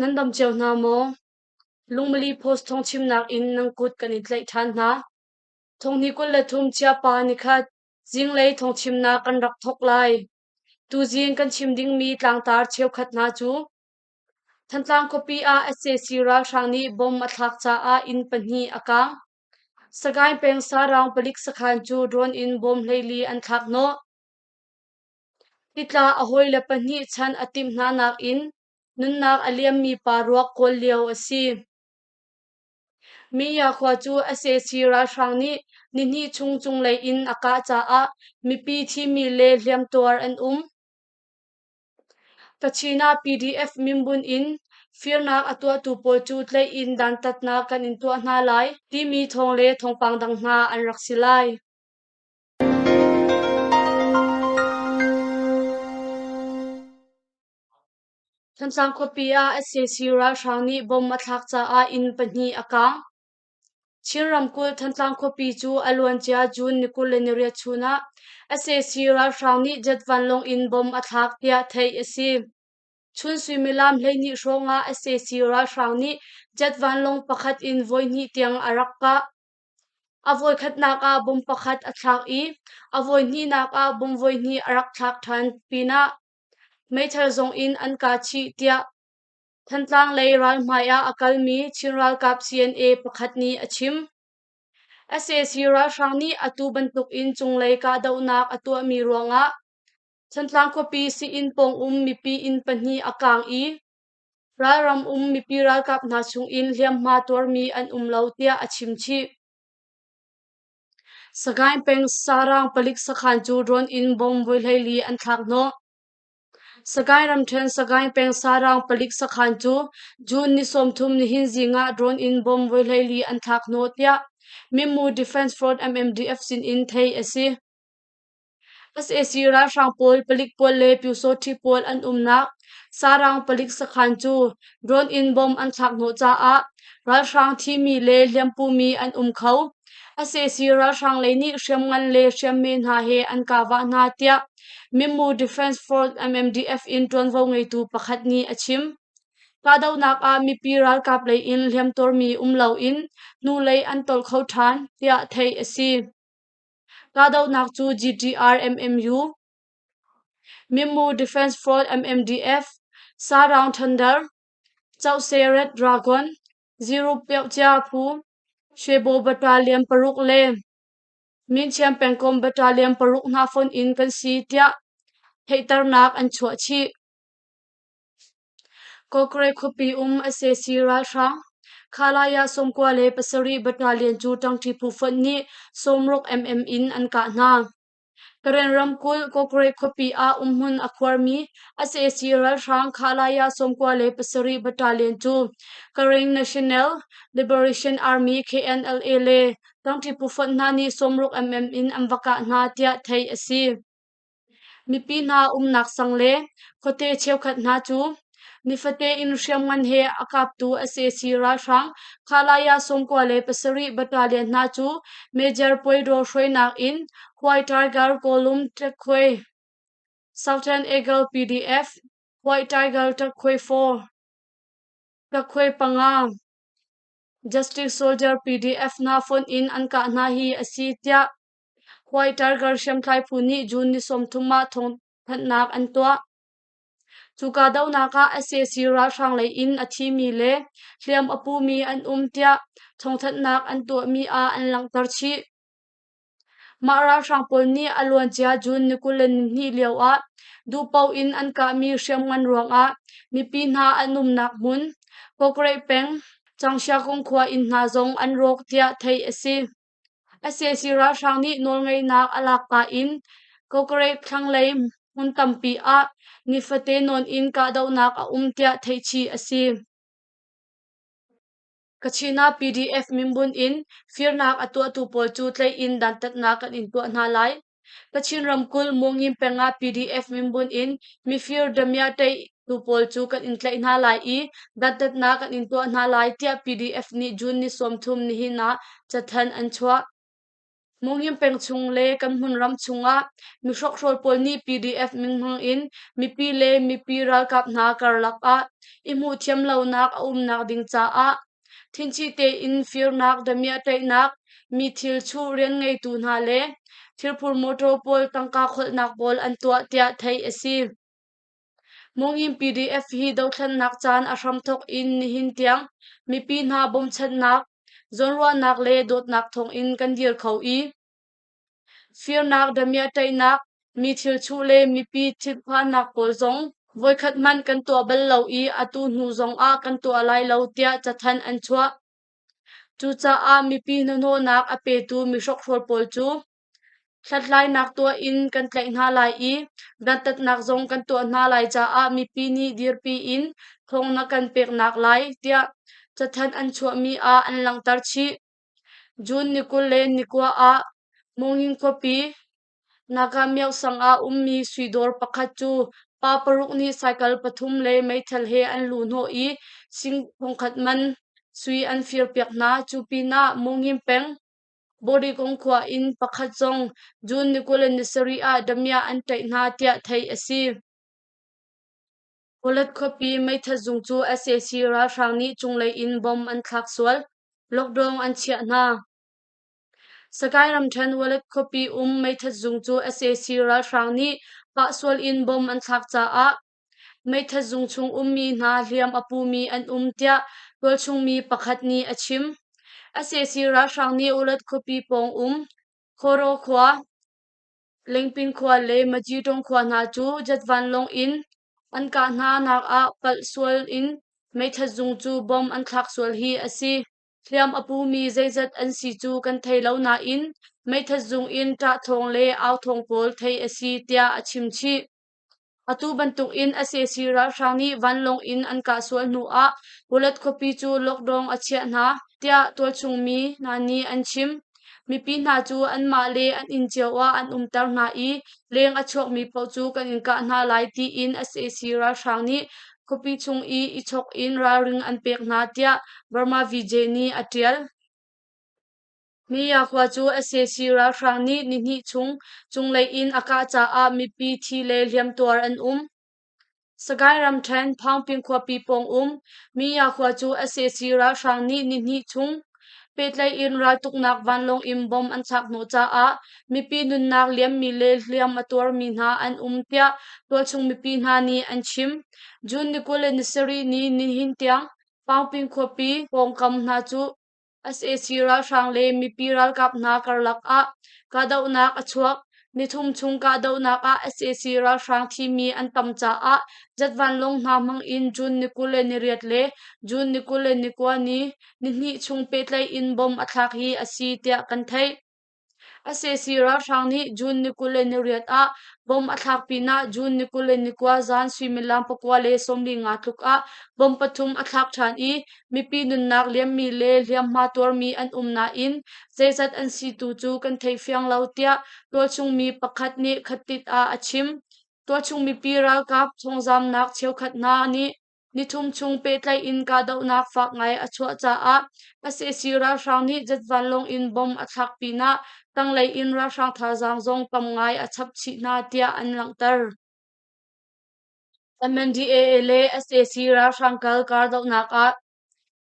Nan dam cio hna maw? Lungmali Post thawngchimnak in nan kut kan in tlaih ṭhan hna. Thonghni 23 Chiapa nikhat zinglei thawngchimnak kan rak thawk lai. Tuzing kan chim dingmi tlangtar cheukhat hna cu Thantlang khuapi ah sac ralhrang nih bomb a thlak caah inn pahnih a kaang. Sagaing peng Saraung palik sakhan cu drone in bom 14 an thlak hnawh. Titla a hawile pahnih chan a timh hna nakin nunnak a liammi pa ruak kawl lio a si. Miya khua cu sac ralhrang nih nihnih chung cunglei in a kah caah mipi thimi le hliamtuar an um. Kachin ah PDF minbun in firnak a tuahtu pawl cu tlaih in dantatnak kan in tuah hna lai timi thawng le thawngpang dang hna an rak si lai. Thantlang khuapi ah sac ralhrang nih bomb a thlak caah inn pahnih a kaang. Chin ramkulh Thantlang khuapi cu a luancia June ni 28 chun ah sac ralhrang nih jet vanlawng in bomb a thlak tiah theih a si. Chun suimilam 12 hrawng ah sac ralhrang nih jet vanlawng pakhat in voihnih tiang a rak kah. A voikhatnak ah bomb pakhat a thlak i a voihnihnak ah bomb voihnih a rak thlak ṭhan pinah meithal zong in an kah chih tiah Thantlang lei ralhmai ah a kalmi Chin ralkap CNA pakhat nih a chim. Sac ralhrang nih atu bantukin cunglei kahdohnak a tuahmi ruangah Thantlang khuapi sii-inn pawng um mipi inn pahnih a kaang i ralram um mipi ralkap hna chungin hliamhma tuarmi an um lo tiah a chim chih. Sagaing peng Sarang palik sakhan cu drone in bomb voi 14 an thlak hnawh. Sagaing ramṭhen Sagaing peng Sarang palik sakhan cu June ni 30 nihin zing ah drone in bomb voi 14 an thlak hnawh tiah Mimmu Defense Force MMDF sin in theih a si. Sac ralhrang pawl, palik pawl le pyusawṭhi pawl an umnak Sarang palik sakhan cu drone in bomb an thlak hnawh caah ralhrang thimi le hliampumi an um kho. Sac ralhrang lei nih hriamngan le hriamhme hna he an kahvah hna tiah Mimmu Defense Force MMDF in ṭuanvo ngeitu pakhat nih a chim. Kahdohnak ah mipi ralkap lei in hliamtuarmi um loin hnulei an tolh kho ṭhan tiah theih a si. Kahdohnak cu GTR MMU, Mimmu Defense Force MMDF, Saraung Thunder, Chohse Red Dragon, Zero Piohcia phu, Shwebo Battalion paruk le Minchiam pengkomh Battalion paruk hna fonh in kan si tiah theihternak an chuah chih. Kawkre khuapi um sac ralhrang Khalaya 97 Battalion cu ṭangṭi phu fonh nih 60 mm in an kah hna. Karen ramkulh Kawkre khuapi ah umhmun a khuarmi sac ralhrang Khalaya 97 Battalion cu Karen National Liberation Army KNLA le ṭangṭi phu fonh hna nih 60 mm in an va kah hna tiah theih a si. Mipi hna umnak sang le khuate cheukhat hna cu nifate in hriamngan he a kaptu sac ralhrang Khalaya 97 Battalion hna cu Major Puaidaw hruainak in White Tiger Column Ṭekhuai, Southern Eagle PDF, White Tiger Ṭekhuai 4, Ṭekhuai panga, Justice Soldier PDF hna fonh in an kah hna hi a si tiah White Tiger hriamtlai phu nih June ni 30 ah thawngthanhnak an tuah. Cu kahdohnak ah sac ralhrang lei in a thimi le hliam a pumi an um tiah thawngthanhnak an tuahmi ah an langhter chih. Mah ralhrang pawl nih a luancia June ni 22 lio ah duhpaoh in an kahmi hriamngan ruangah mipi hna an umnak hmun Kawkreih peng Cangsiakung khua inn hna zong an rawk tiah theih a si. Sac ralhrang nih nawlngeihnak a lak ka in Kawkreih thlanglei hmun tampi ah nifate nawn in kahdohnak a um tiah theihchih a si. Kachin ah PDF minbun in firnak a tuahtu pawl cu tlaih in dantatnak kan in tuah hna lai. Kachin ramkulh Mungin peng ah PDF minbun in mifir damiah ṭaihtu pawl cu kan in tlaih hna lai i dantatnak kan in tuah hna lai tiah PDF nih June ni 30 nihin ah cathanh an chuah. Mungin peng chung le kan hmunram chungah mihrokhrawl pawl nih PDF min hmang in mipi le mipi ralkap hna karlak ah i hmuhthiam lonak a umnak ding caah thinchih tein firnak, damiah ṭaihnak, mi thil chuh rianngeitu hna le thilphur motor pawl tangka kholhnak pawl an tuah tiah theih a si. Mungin PDF hi dothlennak caan a hramthawk in nihin tiang mipi hna bawmchannak, zawnruahnak le dawtnak thawngin kan dir kho i firnak, damiah ṭaihnak, mi thil chuh le mipi thinphannak pawl zong voikhat hmanh kan tuah bal lo i atu hnu zongah kan tuah lai lo tiah cathanh an chuah. Cucaah mipi hnahnawhnak a petu mihrokhrawl pawl cu hlathlainak tuah in kan tlaih hna lai i dantatnak zong kan tuah hna lai caah mipi nih dirpi in thawng na kan peknak lai tiah cathanh an chuahmi ah an langhter chih. June ni 22 ah Mungin khuapi Nagamyo sang ah ummi suidawr pakhat cu pa paruk nih cycle pathum le meithal he an luhhnawh i sing thongkhat man sui an firpiak hna. Cu pinah Mungin peng Bawrikong khua in pakhat zong June ni 27 ah damiah an ṭaih hna tiah theih a si. Hulat khuapi meithat zung cu sac ralhrang nih cunglei in bomb an thlak sual. Lockdown an chiah hna. Sagaing ramṭhen Walet khuapi um meithat zung cu sac ralhrang nih pahsual in bomb an thlak caah meithat zung chung ummi hna hliam a pumi an um tiah tualchung mi pakhat nih a chim. Sac ralhrang nih Walet khuapi pawng um Khoro khua, Lengpin khua le Majitong khua hna cu jet vanlawng in an kah hna nak ah palh sual in meithat zung cu bomb an thlak sual hi a si. Hliam a pumi zeizat an si cu kan thei lo nain meithat zung in ṭah thawng le au thawng pawl theih a si tiah a chim chih. Atu bantukin sac ralhrang nih vanlawng in an kah sual hnu ah Hulat khuapi cu lockdown a chiah hna tiah tualchung mi hna nih an chim. Mipi hna cu anmah le an inn cio ah an umter hna i leng a chuakmi paoh cu kan in kah hna lai tiin sac ralhrang nih khuapi chung i i chok in ralring an pek hna tiah Burma VJ nih a ṭial. Miya khua cu sac ralhrang nih nihnih chung cunglei in a kah caah mipi thi le hliamtuar an um. Sagaing ramṭhen Phaungping khuapi pawng um Miya khua cu sac ralhrang nih nihnih chung pehtlaih in raltuknak vanlawng in bomb an thlak hnawh caah mipi nunnak liammi le hliam a tuarmi hna an um tiah tualchung mipi hna nih an chim. June ni 27 ni nihin tiang Phaungping khuapi pawngkam hna cu sac ralhrang le mipi ralkap hna karlak ah kahdohnak a chuak. Nithum chung kahdohnak ah sac ralhrang thimi an tam caah jet vanlawng hna hmang in June ni 28 le June ni 29 ni nihnih chung pehtlaih in bomb a thlak hi a si tiah kan theih. Sac ralhrang nih June ni 28 ah bomb a thlak pinah June ni 29 zan suimilam 9:45 tluk ah bomb pathum a thlak ṭhan i mipi nunnak liammi le hliamhma tuarmi an um nain zeizat an si tu cu kan thei fiang lo tiah tualchung mi pakhat nih khattit ah a chim. Tualchung mipi ralkap thawngzamnak cheukhat hna nih Nithum chung pehtlaih in kahdohnak fak ngai a chuah caah sac ralhrang nih jet vanlawng in bomb a thlak pinah tanglei in ralhrang thazaang zong tam ngai a chap chih hna tiah an langhter. MNDAA le sac ralhrang kal kahdohnak ah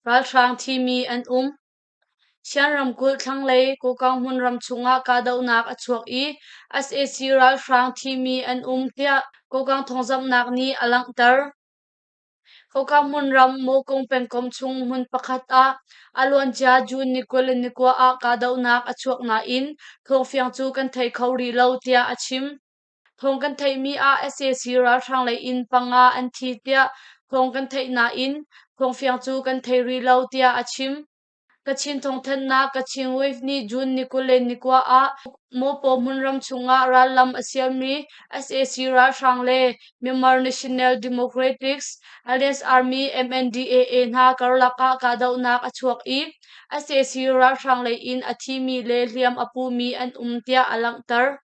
ralhrang thimi an um. Shan ramkulh thlanglei Kokang hmunram chungah kahdohnak a chuak i sac ralhrang thimi an um tiah Kokang thawngzamhnak nih a langhter. Kokang hmunram Mokung pengkomh chung hmun pakhat ah a luancia June ni 29 ah kahdohnak a chuak nain thawngfiang cu kan thei kho rih lo tiah a chim. Thawng kan theihmi ah sac ralhrang lei in panga an thi tiah thawng kan theih nain thawngfiang cu kan thei rih lo tiah a chim. Kachin thawngthanhnak Kachin Wave nih June ni 29 ah Mawpaw hmunram chungah rallam a sialmi sac ralhrang le Myanmar National Democratic Alliance Army MNDAA hna karlak ah kahdohnak a chuak i sac ralhrang lei in a thimi le hliam a pumi an um tiah a langhter.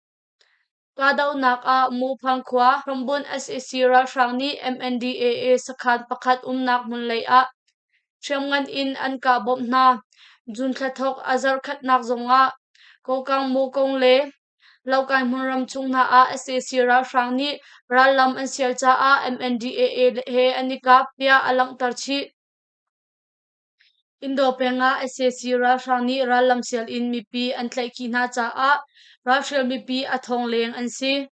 Kahdohnak ah Muphang khua hrambunh sac ralhrang nih MNDAA sakhan pakhat umnak hmun lei ah hriamngan in an kah bawmh hna. June thla thawk a zarhkhatnak zongah. Kokang Mokong le Lokai hmunram chung hna ah sac ralhrang nih rallam an sial caah MNDAA he an i kap, tiah a langhter chih. Indo peng ah sac ralhrang nih rallam sial in mipi an tlaihkhih hna caah ralhrial mipi a thong leng an si.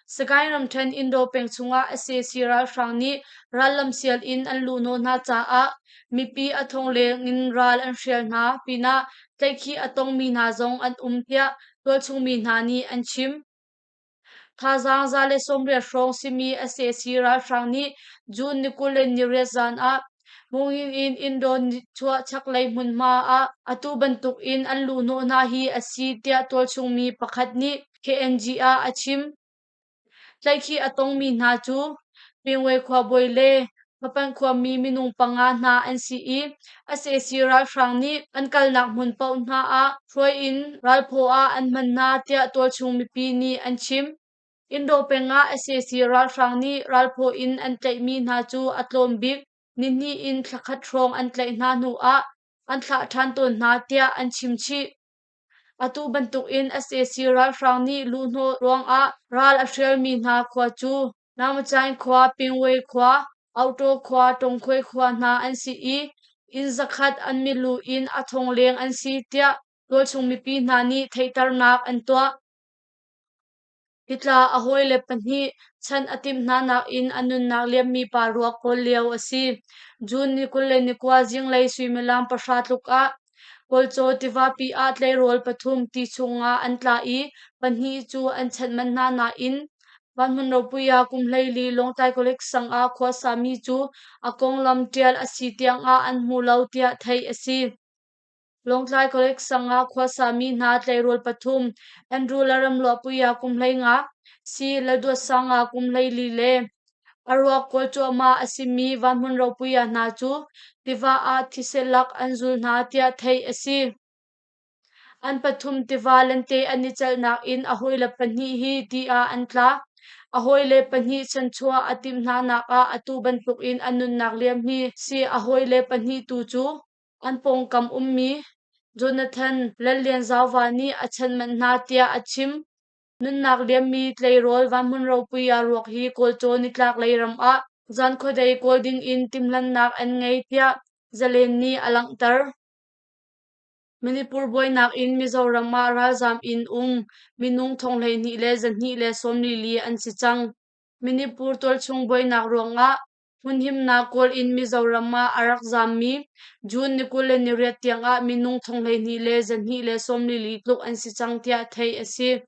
Sagaing ramṭhen Indo peng chungah sac ralhrang nih rallam sial in an luhhnawh hna caah mipi a thong leng in ral an hrial hna pinah tlaihkhih a tongmi hna zong an um tiah tualchung mi hna nih an chim. Thazaang 180 hrawng simi sac ralhrang nih June ni 28 zan ah Mungin in Indo nichuah chaklei hmunhma ah atu bantuk in an luhhnawh hna hi a si tiah tualchung mi pakhat nih KNG ah a chim. Tlaihkhih a tongmi hna cu Pingwe khuabawi le Hpapanh khuami minung panga hna an si i sac ralhrang nih an kalnak hmun paoh hna ah hruai in ralphaw ah an hman hna tiah tualchung mipi nih an chim. Indo peng ah sac ralhrang nih ralphaw in an tlaihmi hna cu a tlawm bik nihnih in thlakhat hrawng an tlaih hna hnu ah an thlah ṭhan tawn hna tiah an chim chih. Atu bantukin sac ralhrang nih luhhnawh ruangah ral a hrialmi hna khua cu Namacain khua, Pingwe khua, Auto khua, Tongkhuai khua hna an si i inn zakhat an milu in a thong leng an si tiah tualchung mipi hna nih theihternak an tuah. Hitla a hawile pahnih chanh a timh hna nakin a nunnak liammi pa ruak kawl lio a si. June ni 29 zinglei suimilam 10 tluk ah Kawlcaw tivapi ah tleirawl pathum ti chungah an tla i pahnih cu an chanh manh hna nain Vanhmun ropui ah kum 14 Lawngtlai College sang ah khuasami cu a konglam ṭial a si tiangah an hmu lo tiah theih a si. Lawngtlai College sang ah khuasami hna tleirawl pathum Andrew Lalramluahpuia kum 15, C. Lalduatsanga kum 14 le a ruak kawl cuahmah a simi Vanhmun Ropuia hna cu tiva ah thisen lak an zul hna tiah theih a si. An pathum tiva lente an i celhnak in a hawile pahnih hi ti ah an tla. A hawile pahnih chanchuah a timh hna nak ah atu bantukin a nunnak liam hi si. A hawile pahnih tu cu an pawngkam ummi Jonathan Lallianzauva nih a chanh manh hna tiah a chim. Nunnak liammi tleirawl Vanhmun ropui ah ruak hi Kawlcaw nitlak lei ram ah zan khuadei kawl ding in timhlannak an ngei tiah Zalen nih a langhter. Manipur buainak in Mizoram ah ralzaam in um minung 122,244 an si cang. Manipur tualchung buainak ruangah hmunhimnak kawl in Mizoram ah a rak zaammi June ni 28 tiangah minung 122,244 tluk an si cang tiah theih a si.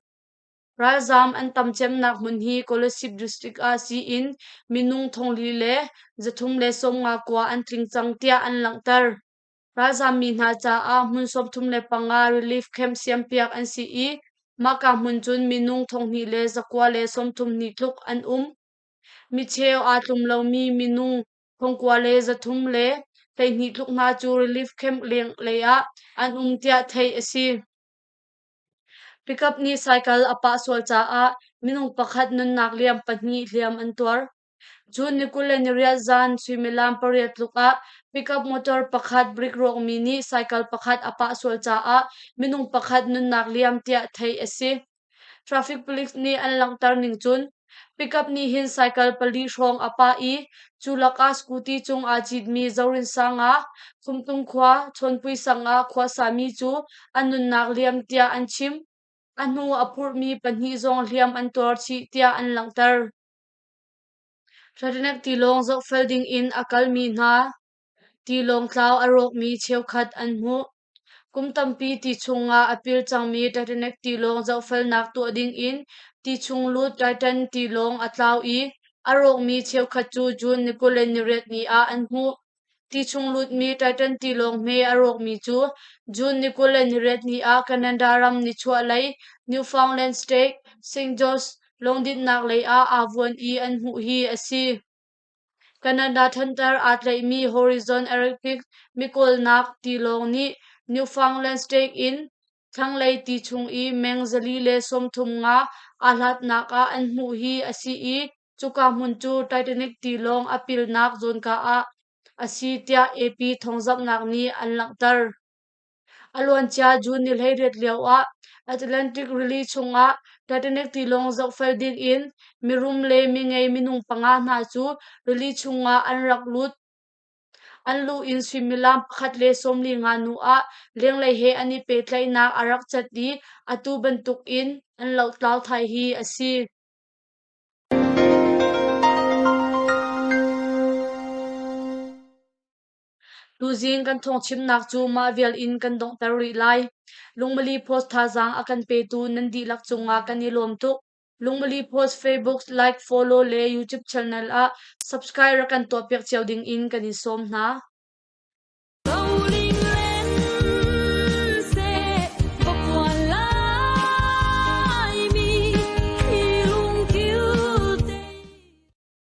Ralzaam an tam cemnak hmun hi Kolasib District ah siin minung 4,359 an tling cang tiah an langhter. Ralzaammi hna caah hmun 35 relief camp siampiak an si i mahka hmun cun minung 2,932 tluk an um. Micheu aa tlum lomi minung 9,312 tluk hna cu relief camp lenglei ah an um tiah theih a si. Pickup nih cycle a pah sual caah minung pakhat nunnak liam pahnih hliam an tuar. June ni 28 zan suimilam 8 tluk ah pickup motor pakhat brake rawkmi nih cycle pakhat a pah sual caah minung pakhat nunnak liam tiah theih a si. Traffic police nih an langhter ning cun pickup nih hin cycle pali hrawng a pah i cu lakah scooty cung aa citmi Zorinsanga, Khumtung khua, Chawnpui sang ah khuasami cu an nunnak liam tiah an chim. A hnu a phurhmi pahnih zong hliam an tuar chih tiah an langhter. Titanic tilawng zohfel dingin a kalmi hna tilawng tlau a rawkmi cheukhat an hmuh. Kum tampi ti chungah a pil cangmi Titanic tilawng zohfelnak tuah dingin ti chung lut Titan tilawng a tlau i a rawkmi cheukhat cu June ni 28 ni ah an hmuh. Ti chung lutmi Titan tilawng hme a rawkmi cu June ni 28 ni ah Canada ram nichuahlei Newfoundland State, St. George lawngdinhnak lei ah aa vuan i an hmuh hi a si. Canada thantar aa tlaihmi Horizon Arctic mikawlnak tilawng nih Newfoundland State in thlanglei ti chung i meng 435 aa hlatnak ah an hmuh hi a si i cuka hmun cu Titanic tilawng a pilnak zawnka ah a si tiah AP thawngzamhnak nih an langhter. A luancia June ni 18 lioah Atlantic rili chungah Titanic tilawng zohfel dingin mirum le mingei minung panga hna cu rili chungah an rak lut. An lu in suimilam 1 45 hnu ah lenglei he an i pehtlaihnak a rak cat i atu bantukin an lohtlau thai hi a si. Tuzing kan thawngchimnak cu mah vial in kan donghter rih lai. Lungmali Post thazaang a kan petu nan dihlak cungah kan i lawm tuk. Lungmali Post Facebook like, follow le YouTube channel ah subscribe rak kan tuahpiak cio ding in kan in sawm hna.